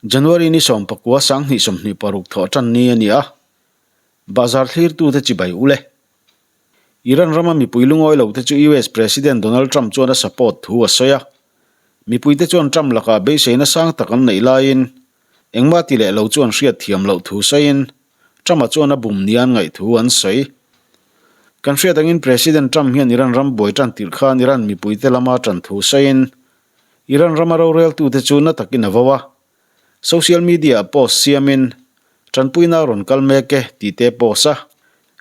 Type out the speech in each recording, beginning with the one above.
January ni 19 2026 thawh tan ni a ni a, Bazar thlirtute chibai u le. Iran rama mipui lungawi lote chu US President Donald Trump chuan a support thu a sawi a. Mipuite chuan Trump lakah beiseina sang tak an neih laiin engmah ti leh lo chuan hriat thiam loh thu sawiin Trump-a chuan a bum nia an ngaih thu an sawi. Kan hriat angin President Trump hian Iran ram buai tan tirh khan Iran mipuite lama tan thu sawiin Iran rama roreltute chu na takin a vo a. Social media-ah post siamin, Tanpuina a rawn kal mek e, tih te post a.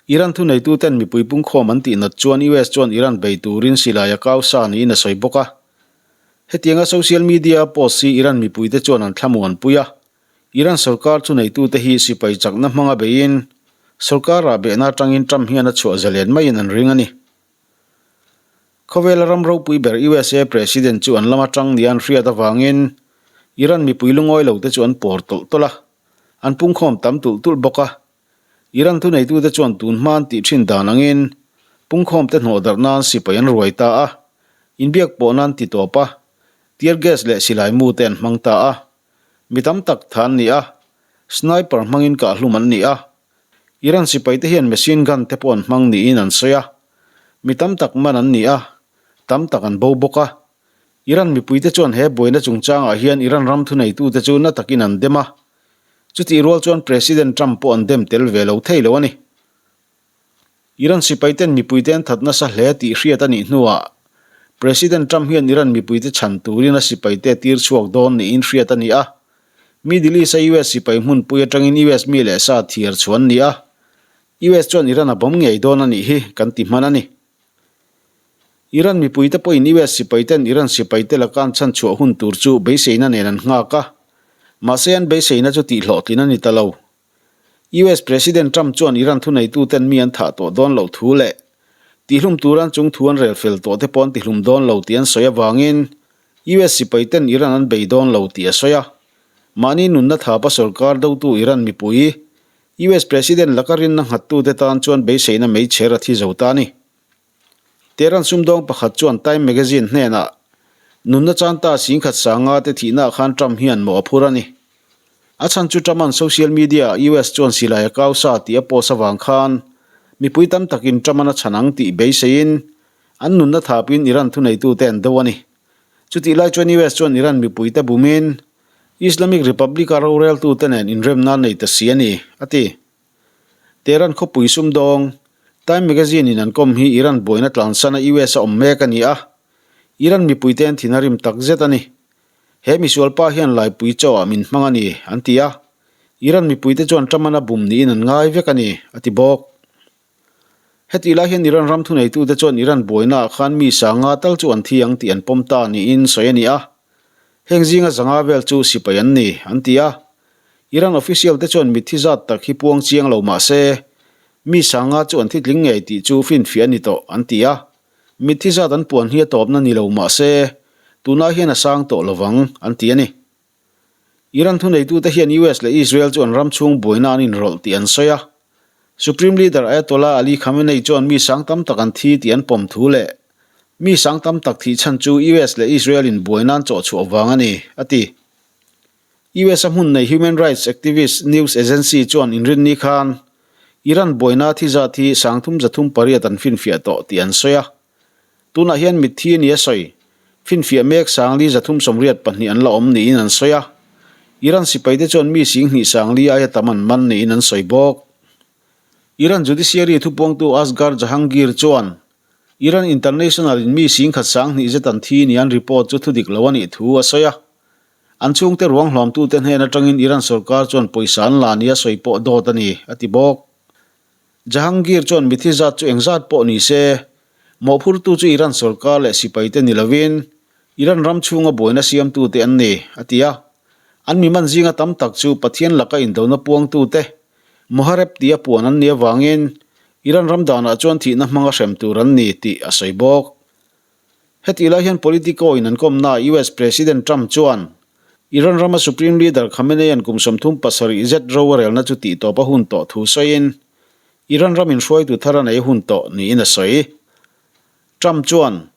Iran thuneituten mipui pungkhawm an tih nat chuan US chuan Iran bei turin silai a kau sa niin a sawi bawk a. Hetianga social media-a post hi Iran mipuite chuan an thlamuanpui a. Iran sorkar thuneitute hi sipai chakna hmanga beiin, sorkar-ah behna atangin Trump hian a chhuah zalen maiin an ring a ni. Khawvela ram ropui ber USA President chu an lama tang nia an hriat avangin Iran mipui lungawi lote chu an pawr tawlh tawlh a, an pungkhawm tam tulh tulh bawk a. Iran thuneitute chuan tun hma an tih thin dan angin pungkhawmte hnawh darh nan sipai an ruai ta a, inbiak pawh nan ti tawp a, tear gas leh silai mu te an hmang ta a. Mi tam tak tha an ni a, sniper hmangin kahhlum an ni a. Iran sipaite hian machine gun te pawh an hmang niin an sawi a, mi tam tak man an ni a, tam tak an bo bawk a. Iran mipuite chuan he buaina chungchangah hian Iran ram thuneitute chu na takin an dem a, chutih rual chuan President Trump pawh an dem tel ve lo thei lo a ni. Iran sipaiten mipuite an that nasa hle tih hriat a nih hnuah President Trump hian Iran mipuite chhan turin a sipaite a tir chhuak dawn niin hriat a ni a. Middle East-a US sipai hmunpui atangin US mi leh sa thiar chhuah an ni a, US chuan Iran a bawm ngei dawn a nih hi kan ti hman a ni. Iran mipuite pawhin US sipaiten Iran sipaite laka an chhanchhuah hun tur chu beiseina nen an nghak a, mahse an beiseina chu tihhlawhtlin a ni ta lo. US President Trump chuan Iran thuneituten mi an thah tawh dawn loh thu leh tihlum turan chung thu an rel fel tawh te pawh an tihlum dawn lo tih an sawi avangin US sipaiten Iran an bei dawn lo tih a sawi a. Mahni nunna thapa sorkar dotu Iran mipui, US President laka rinna nghattute tan chuan beiseina meichher a thi zo ta a ni. Tehran sumdawng pakhat chuan Time Magazine hnenah, Nunna chanta singkhat sanga te thihnaah khan Trump hian mawh a phur a ni. A chhan chu Trump-a'n social media-ah US chuan silai a kau sa tih a post avang khan mipui tam takin Trump-a'n a chhan ang tih beiseiin an nunna thapin Iran thuneitute an do a ni. Chutih lai chuan US chuan Iran mipuite bumin Islamic Republic-a roreltute nen inremna nei ta si a ni, a ti. Tehran khawpui sumdawng, Time Magazine-in an kawm hi Iran buaina tlansana US a awm mek a ni a, Iran mipuite an thin a rim tak zet a ni. He misualpa hian laipui chaw ah min hmang a ni, an ti a. Iran mipuite chuan Trump-an a bum niin an ngai vek a ni, a ti bawk. Hetih lai hian Iran ram thuneitute chuan Iran buainaah khan mi sanga tal chu an thi ang tih an pawm ta niin sawi a ni a. Heng zinga zanga vel chu sipai an ni, an ti a. Iran official te chuan mitthi zat tak hi puang chiang lo mah se, mi sanga chu an thi tling ngei tih chu finfiah a ni tawh, an ti a. Mitthi zat an puan hi a tawpna ni lo mah se, tunah hian a sang tawh lovang, an ti a ni. Iran thuneitute hian US leh Israel chu an ram chhung buaina an inrawlh tih an sawi a. Supreme Leader Ayatollah Ali Khamenei chuan mi sang tam tak an thi tih an pawm thu leh mi sang tam tak thih chhan chu US leh Israel in buaina an chawhchhuah vang a ni, a ti. US a hmun nei human rights activist news agency chuan inrinni khan Iran buaina thi zat hi 3308 an finfiah tawh tih an sawi a. Tunah hian mitthi nia sawi, finfiah mek 5382 an la awm niin an sawi a. Iran sipaite chuan mi 24 aia tam an man niin an sawi bawk. Iran judiciary thupuangtu Asghar Jahangir chuan Iran International in mi 10,200 zet an thi nia an report chu thudik lo a nih thu a sawi a. An chhungte ruang hlawmtute hnen atangin Iran sorkar chuan pawisa an la nia sawi pawh dawt a ni, a ti bawk. Jahangir chuan mithi zat chu engzat pawh ni se, mawhphurtu chu Iran sorkar leh sipaite ni lovin Iran ram chhunga buaina siamtute an ni, a ti a. An mi man zinga tam tak chu Pathian laka indona puangtute, Mohareb tia puan an nih avangin Iran ram danah chuan thihna hmanga hrem tur an ni tih a sawi bawk. Hetih lai hian Politico in an kawmna US President Trump chuan Iran rama Supreme Leader Khamenei-a'n kum 37 zet ro a relna chu tihtawp a hun tawh thu sawiin Iran ram inhruaitu thar a nei hun tawh niin a sawi. Trump chuan,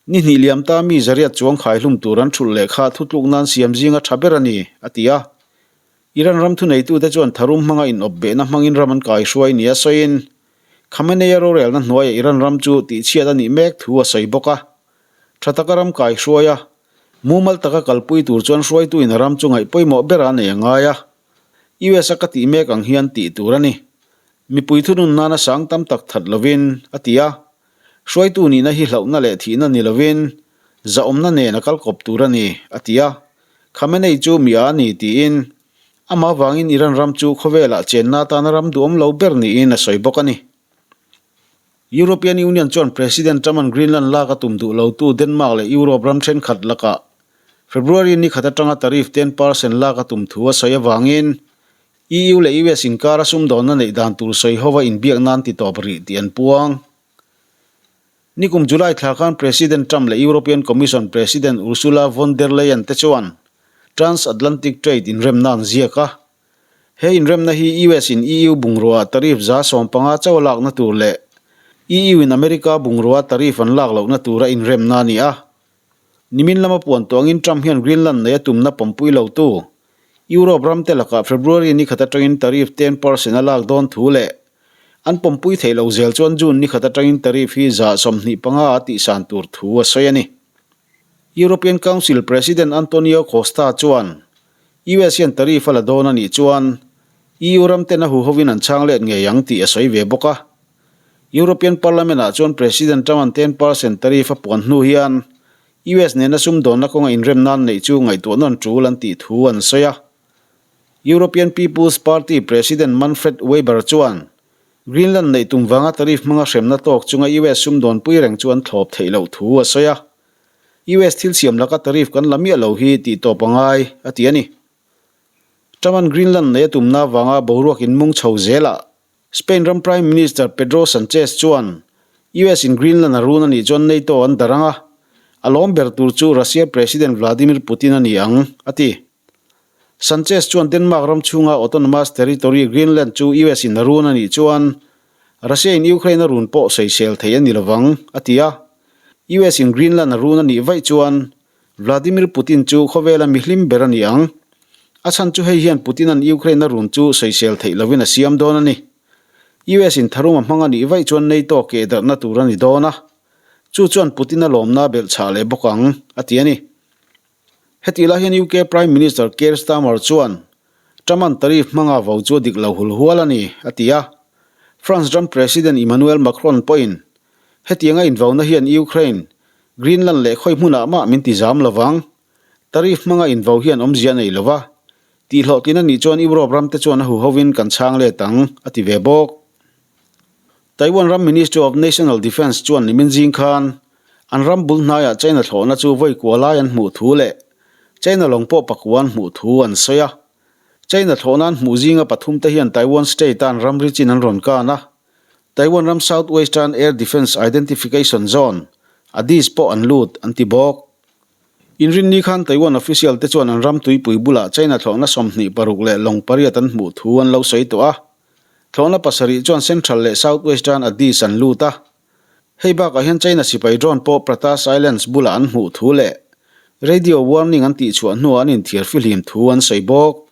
Ni hnih liam ta mi zariat chuang khaihlum tur an thulh leh kha thutluk nan siam zinga tha ber a ni, a ti a. Iran ram thuneitute chuan tharum hmanga inawpbehna hmangin ram an kaihruai nia sawiin, Khamenei-a rorelna hnuaiah Iran ram chu tihchhiat a nih mek thu a sawi bawk a. Tha taka ram kaihruai a, mumal taka kalpui tur chuan hruaituin a ram chu ngaih pawimawh ber a nei a ngai a. US-a ka tih mek ang hian tih tur a ni. Mipui thunun nana sang tam tak that lovin, a ti a. Hruaitu nihna hi hlauhna leh thihna ni lovin, zahawmna nen a kal kawp tur a ni, a ti a. Khamenei chu mi a ni tiin, amah vangin Iran ram chu khawvelah chenna atana ram duhawm lo ber niin a sawi bawk a ni. European Union chuan President Trump-a'n Greenland lak a tum duh lotu Denmark leh Europe ram thenkhat lakah February ni khat atanga tariff 10% lak a tum thu a sawi avangin EU leh US inkara sumdawnna neih dan tur sawi hova inbiak nan ti tawp rih tih an puang. Nikum July thla khan President Trump leh European Commission President Ursula von der Leyen te chuan Transatlantic Trade inremna an ziak a. He inremna hi US in EU bungrua tariff 15% chauh a lakna tur leh EU in America bungrua tariff an lak lohna tura inremna a ni a. Nimin lama puan tawh angin Trump hian Greenland nei a tumna pawmpui lotu Europe ramte lakah February ni khat atangin tariff 10% a lak dawn thu leh an pawmpui theih lo zel chuan June ni khat atangin tariff hi 25% a tihsan tur thu a sawi a ni. European Council President Antonio Costa chuan US hian tariff a la dawn a nih chuan EU ramten a huhovin an chhang let ngei ang tih a sawi ve bawk a. European Parliament-ah chuan President Trump-a'n 10% tariff a puan hnu hian US nena sumdawnna kawnga inrem nan neih chu ngaihtuah nawn tul an tih thu an sawi a. European People's Party President Manfred Weber chuan Greenland neih tum vanga tariff hmanga hremna tawk chunga US sumdawnpui reng chu an thlawp theih loh thu a sawi a. US thil siam laka tariff kan la miah lo hi tih tawp a ngai, a ti a ni. Trump-a'n Greenland neih a tumna avanga boruak inmung chho zelah Spain ram Prime Minister Pedro Sanchez chuan US in Greenland a run a nih chuan NATO an darh ang a, a lawm ber tur chu Russia President Vladimir Putin a ni ang, a ti. Sanchez chuan Denmark ram chhunga autonomous territory Greenland chu US in a run a nih chuan Russia in Ukraine a run pawh sawisel thei a ni lovang, a ti a. US in Greenland a run a nih vaih chuan Vladimir Putin chu khawvela mihlim ber a ni ang. A chhan chu hei hian Putin-a'n Ukraine a run chu sawisel theih lovin a siam dawn a ni. US in tharum a hmang a nih vaih chuan NATO keh darhna tur a ni dawn a. Chu chuan Putin-a lawmna belhchhah leh bawk ang, a ti a ni. Hetih lai hian UK Prime Minister Keir Starmer chuan Trump-a'n tariff hmanga vo chu a dik lo hul hual a ni, a ti a. France ram President Emmanuel Macron pawhin hetianga invauna hian Ukraine Greenland leh khawi hmunah mah min ti zam lovang. Tariff hmanga invo hian awmzia a nei lo va, tihhlawhtlin a nih chuan Europe ramte chuan a huhovin kan chhang let ang, a ti ve bawk. Taiwan ram Ministry of National Defence chuan nimin zing khan an ram bul hnaiah China thlawhna chu vawi kua lai an hmuh thu leh China lawng pawh pakua an hmuh thu an sawi a. China thlawhna an hmuh zinga pathumte hian Taiwan state-a an ramri chin an rawn kan a. Taiwan ram South Western Air Defence Identification Zone, ADIZ, pawh an lut, an ti bawk. Inrinni khan Taiwan official te chuan an ram tuipui bulah China thlawhna 26 leh lawng pariat an hmuh thu an lo sawi tawh a. Thlawhna pasarih chuan Central leh South Western ADIZ an lut a. Hei bakah hian China sipai drone pawh Pratas Islands bulah an hmuh thu leh radio warning an tihchhuah hnuah an inthiar fihlim thu an sawi bawk.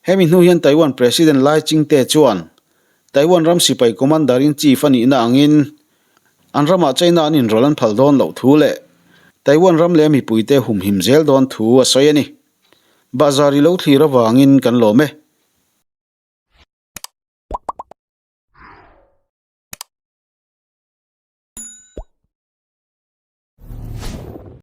Hemi hnu hian Taiwan President Lai Ching-te chuan Taiwan ram sipai Commander-in-Chief a nihna angin an ramah China an inrawlh an phal dawn loh thu leh Taiwan ram leh mipuite humhim zel dawn thu a sawi a ni. Bahzar i lo thlir avangin kan lawm e.